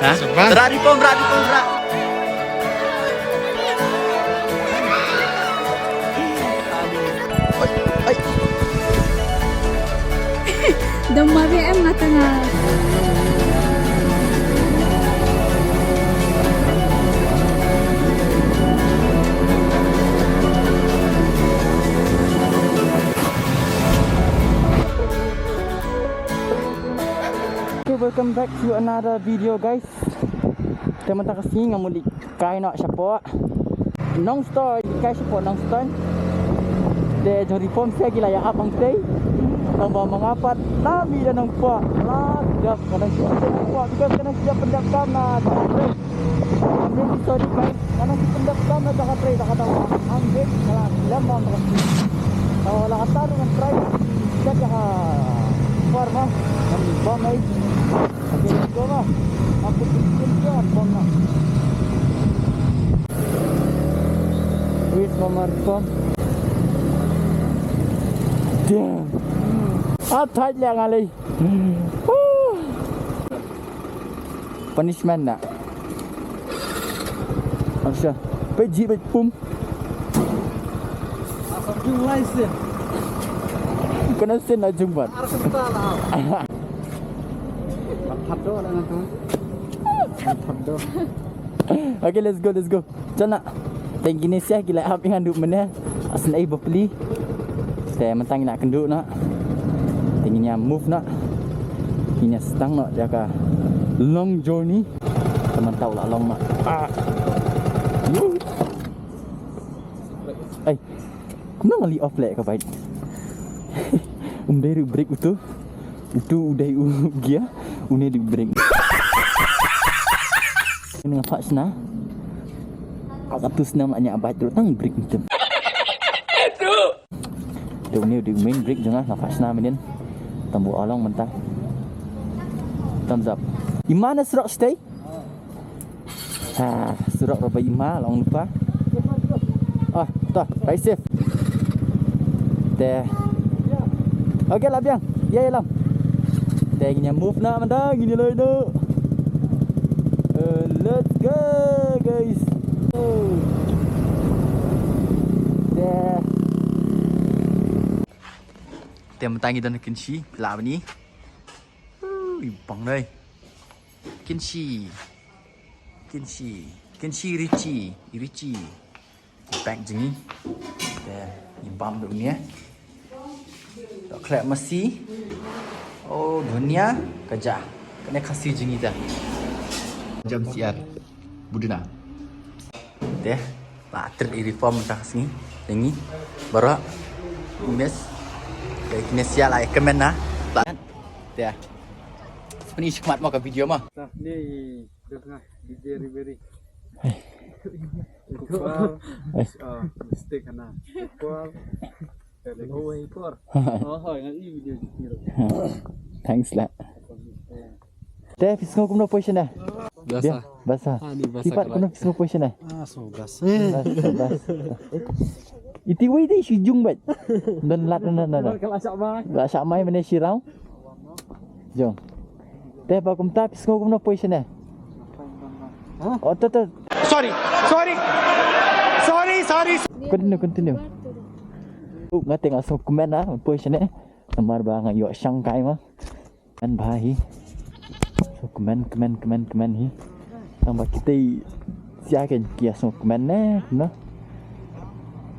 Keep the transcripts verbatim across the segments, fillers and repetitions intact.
Ha? Rat di pom, rat di pom, rat. Ai, ai. Dong ma B M nga tengah. Okay, welcome back to another video, guys. Te mynta ka sngi nga mut kai noh shapoh Nongstoiñ, kai shapoh Nongstoiñ. Te jong Reform sha ki la ïa ap hangtei. Tang ba ma nga pat la mih da nongpoh. La dep ka nang shu dep nongpoh because ka nang shu dep pyndep kam na jaka trei. I'm really sorry, guys. Ka nang shu pyndep kam na jaka trei, jaka trei. Ang dei ka la lem bang ka. Taw la kata ngan try. Kita jaka farm ah. Ngan bang ai. Okay, let's go, ma. Aku bikin dia, bang, ma. Wis, ma, mar, bang. Damn. Ah, tight lah ngalai. Punishment na. Acha. Pe ji pe pum. Asam jung lai sin. Kena sin la jung bat. Ar kata lah. Thap do lah nanti. Thap do. Okay, let's go, let's go. Chana. Teng kine sha ki la ap ïa ngan duh mynne. Asnei bapli. Te mynta ngi la kynduh noh. Te ngin ïa move noh. Ngin ïa sdang noh ïa ka long journey. Te mynta u la long noh. Ah. Ai. Kumno nga lih off leh ka bike. Um dei ruh brake utu. Utu u dei u gear. Une dei u brake. Une nga phah shna. Ka tu snem la ñiah bike ruh tang brake mynta. Te une u dei u main brake jong nga, nga phah shna mynnin. Tang ba u la long mynta. Thumbs up. Imana surok stay. Ha, surok ruh ba ima long lypa. Ah, to, ride safe. Te. Okay, la biang. Ïa, ïalam. Te ngin ïa move noh mynta, ngin ïa leit noh. Eh, let's go, guys. Oh. Te. Te mynta ngi don ha Kynshi, la bani. Ui, bang dei. Kynshi. Kynshi. Kynshi Richie. Richie. Bag jong ngi. Te, ngi bam da une. Dohkhleh masi. Oh, dhania. Kaja. Kane Khasi jong ngi te. Jam siar. Budina. Te. La trip i Reform mynta ka sngi. Ïa ngi baroh. Miss. Te kine sha la ïa kmen na. La. Te. Spani shikmat mo ka video mo. Tah, ni, dah tengah D J Ribery. Kupal. Ah, mistake na. Kupal. Go away por. Oh, hoi, ngan i video jiti ro. Thanks lah. Te, phi sngew kumno position eh? Biasa. Biasa. Ah, ni biasa. Phi pat kumno, phi sngew position eh? Ah, so biasa. Biasa, biasa. Iti wei dei shu jung bad. Don lad na, na, na. Ka la shah mai. La shah mai mynne shi round. Jong. Te ba kumta phi sngew kumno position eh? Ha? Oh, to, to. Sorry. Sorry. Sorry, sorry. Continue, continue. Uh, nga te nga sngew kmen ah position eh. Namar ba nga ïoh shang kai ma. Kmen bha hi. So kmen, kmen, kmen, kmen hi. Tang ba kitei sha kein ki ïa sngew kmen ne, no?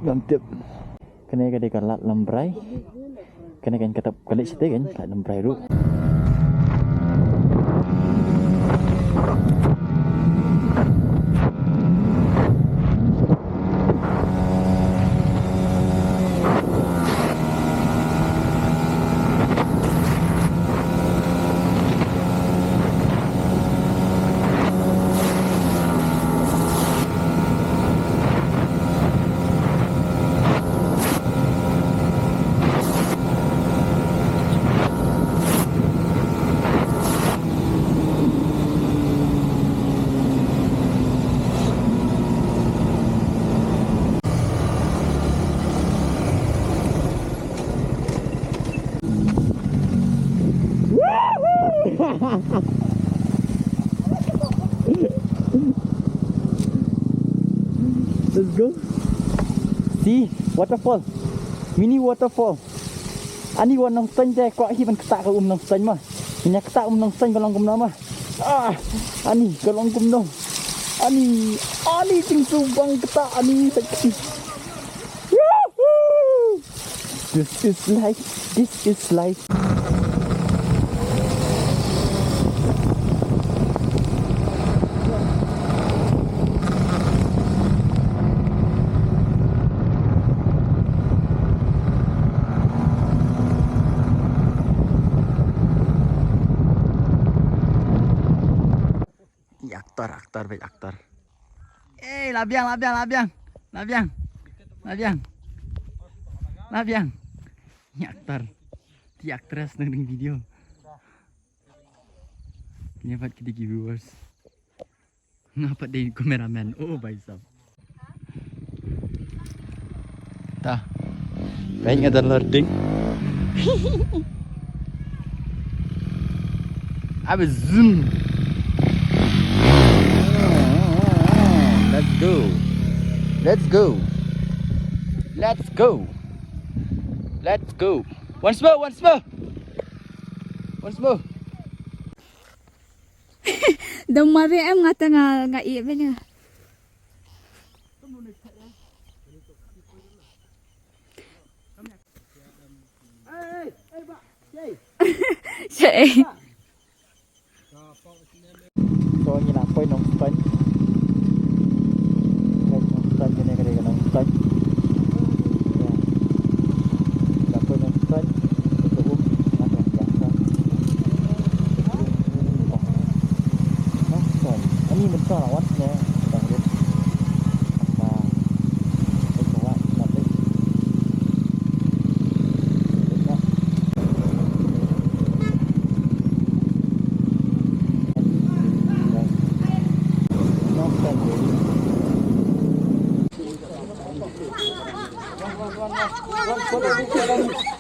Ngam tip. Kane ka dei ka lad Lambrai. Kane kein kata ka leit shatei kein ka lad Lambrai ruh. Let's go. See, waterfall. Mini waterfall. Ani wan Nongstoiñ te kwah hi ban ktah ka um Nongstoiñ ma. Nya ktah um Nongstoiñ ka long kumno ma. Ah, ani ka long kumno. Ani, ani jingsu bang ktah ani sexy. Woohoo! This is life. This is life. Ïa, actor, actor, baik actor. Eh, la biang, la biang, la biang. La biang. La biang. La biang. Ïa, actor. Ti actress nang ding video. Kine pat ki dei ki viewers. Nga pat dei cameraman. Oh, bhai sahab. Ta. Peit nga da lording. Abe zoom. Let's go. Let's go. Let's go. Let's go. Once more, once more. Once more. Dong mari em ngata nga nga i bene. Hey, hey, ba, hey. Hey. So ngi la poi Nongstoiñ. Nongstoiñ, kane ka dei ka Nongstoiñ. Ïa. La poi Nongstoiñ. Ka um, ka biang ka. Nongstoiñ. Ani mynta la wan ne.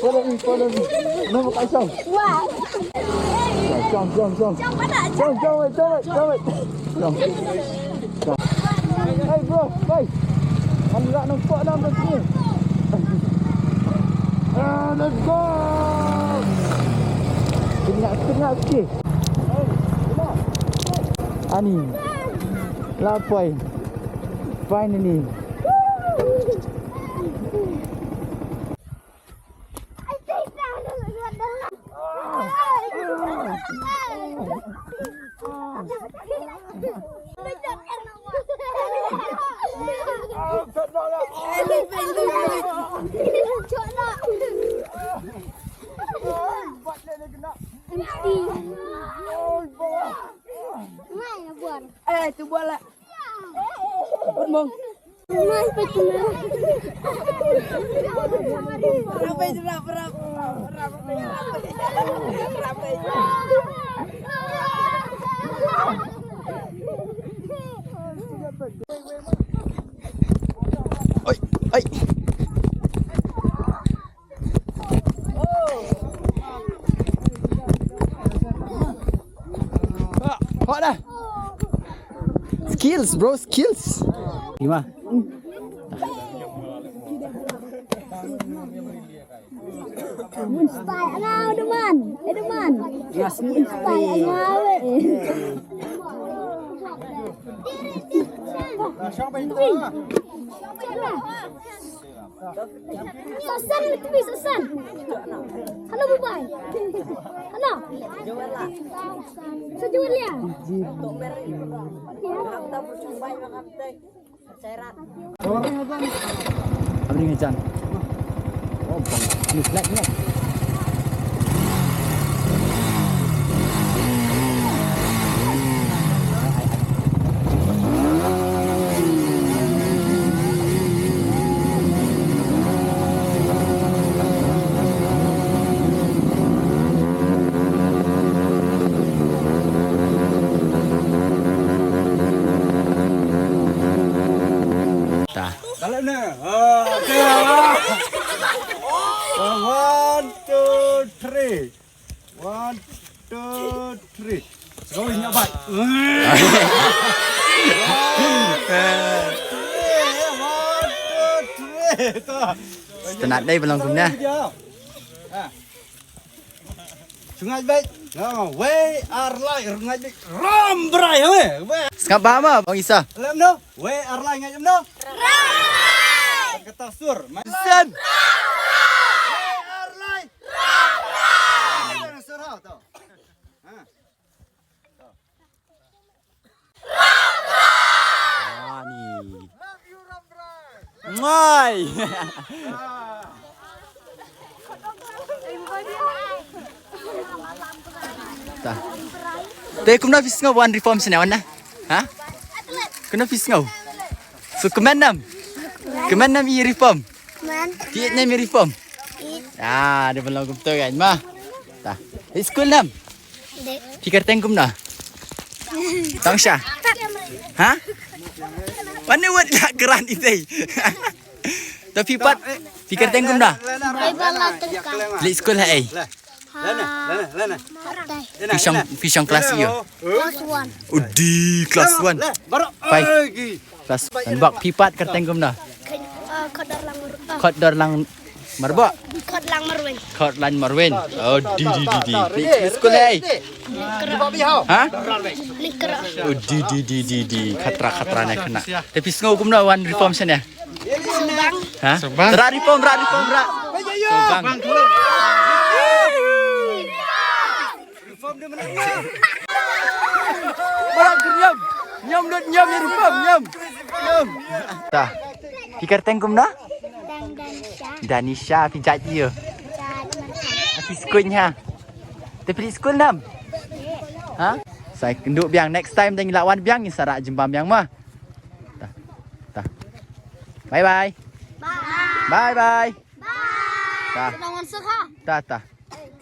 Follow me, follow me. No, Kai Song. Jump, jump, jump. Jump, jump, wait, jump, wait, jump, wait. Jump. Jump. Hey, bro, hey. Ang rak ng po ng mga. Ah, let's go! Tingnan, tingnan, okay. Ani. Lapoi. Finally. Eh, tu bola. Good morning. Oi, oi. Hot dah. Skills, bro, skills. Gimana? Mun style nga, Edeman. Edeman. Mun style nga, eh. Sasan, lebih sasan. Hello, bye. Hello. Sa Julia. Abring ajan. Oh, bang. Ni flag ni. Ta. Balik ni. Ah, okay. One, two, three. One, two, three. Go in your bike. Sngewtynnat dei ba long kumne. Chungai beit. No, wei ar lai, chungai beit. Ram brai, wei. Sngap ba ma, bang isa. Lem no. Wei ar lai ngai no. Ram brai. Kata sur. Sen. Wei ar lai. Ram brai. Sur ha to. Ha. Ani. Ngai. Ta. Te kumno phi sngew wan reform shane wan na? Ha? Kumno phi sngew? Phi kmen nam? Kmen nam i reform? Kmen. Phi ïeit nam i reform? Ïeit. Ah, dei ban long kumto kan ma. Ta. Leit skul nam? Dei. Phi kyrteng kumno? Tong sha. Ha? Mane wat la kran itei. Ta phi pat. Phi kyrteng kumno? Dei ba la tengka. Leit skul ha ei? Lana, lana, lana. Hatai. Phi shong, phi shong klas ïa. Class one. Udi, class one. Baroh. Pai. Class one. Bak phi pat kyrteng kumno? Khodor lang. Khodor lang. Marbok? Khot Lang Marwin. Khot Lang Marwin. Oh, di, di, di, di. Leit skul hei. Ha? Likra. Oh, di, di, di, di, di. Khatra, khatra ne kena. Te phi sngew kumno wan reform shane? Subang. Ha? Subang. Ra reform, ra reform, ra. Subang. Barak nyam. Nyam dot nyam ya rupa nyam. Nyam. Ta. Phi kyrteng kumno? Dang Danisha. Danisha, phi jait ïa. Jait Markhan. Phi skuin ha. Te phi skul nam? Ha? Sa ïakynduh biang, next time dang la wan biang ngi sa rah jingbam biang ma. Ta. Ta. Bye bye. Bye. Bye bye. Bye. Ta. Nang wan suk ha. Ta ta.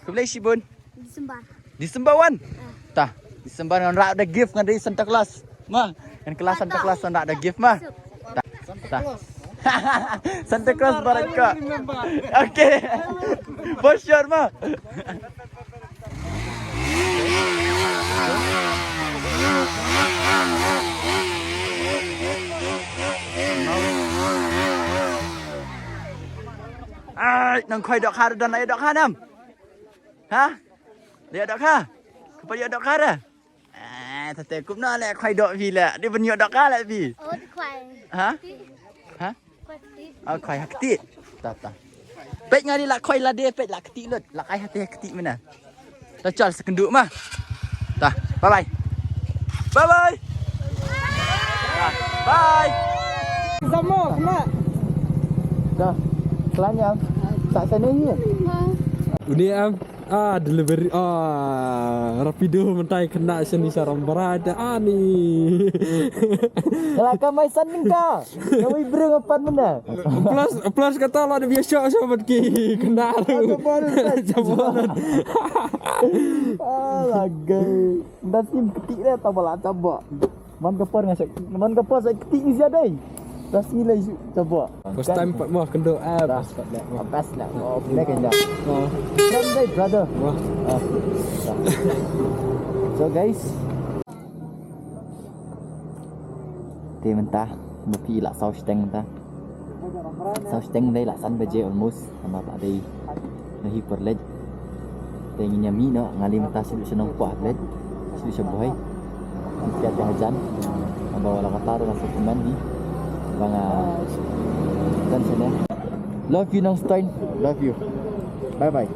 Khublei shibun. December. December wan. Ta. December ngan rah da gift ngan ri Santa Claus. Ma, ngan kylla Santa Claus ngan rah da gift ma. Ta. Ta. Santa Claus barat ka. Okay. For sure ma. Ai, nang khoi dohkha, don la ïa dohkha nam? Ha? La ïa dohkha? Kpa ïa dohkha re? Ah, tete kumno le khoi doh phi le. Dei ban ïoh dohkha le phi. Oh, di khoi. Ha? Ha? Khoi di. Oh, khoi ha kti. Ta ta. Peit nga dei la khoi la dei peit la kti lut. La kai ha te kti mena. Ta chal sa kynduh ma. Ta, bye bye. Bye bye. Ta, bye. Samo kena. Ta. Selanyang. Tak sana ni. Uni am. Ah, delivery. Ah, rapido mentai kena sini saram berat. Ah, ni. Kelakar mai sanding ka. Kawei briew nga pat mynne. Plus, plus kata lah da biasa sha bad ki kena. Jabon. Ah, lagi. Dah sim keti dah, tabala tabak. Man ka por nga sek, man ka por sek keti ni sia dai. Dah sini lai suk tabak. First time pat mo kendo ah. Dah. Pas pat lah. Pas lah. Oh, boleh kan dah. Friend dai brother. Wah. Ah. So guys, te mynta ba phi la saw shiteng mynta. Saw shiteng dei la san baje almost. Namar ba dei na hi por lej. Te ngin ïa mih noh ngali mynta shu shnong pah lej. Shu sha boy. Kita tengah jan. Ba wala kata ruh la sa kmen ni. Ba nga dan sini. Love you Nongstoiñ. Love you. Bye bye.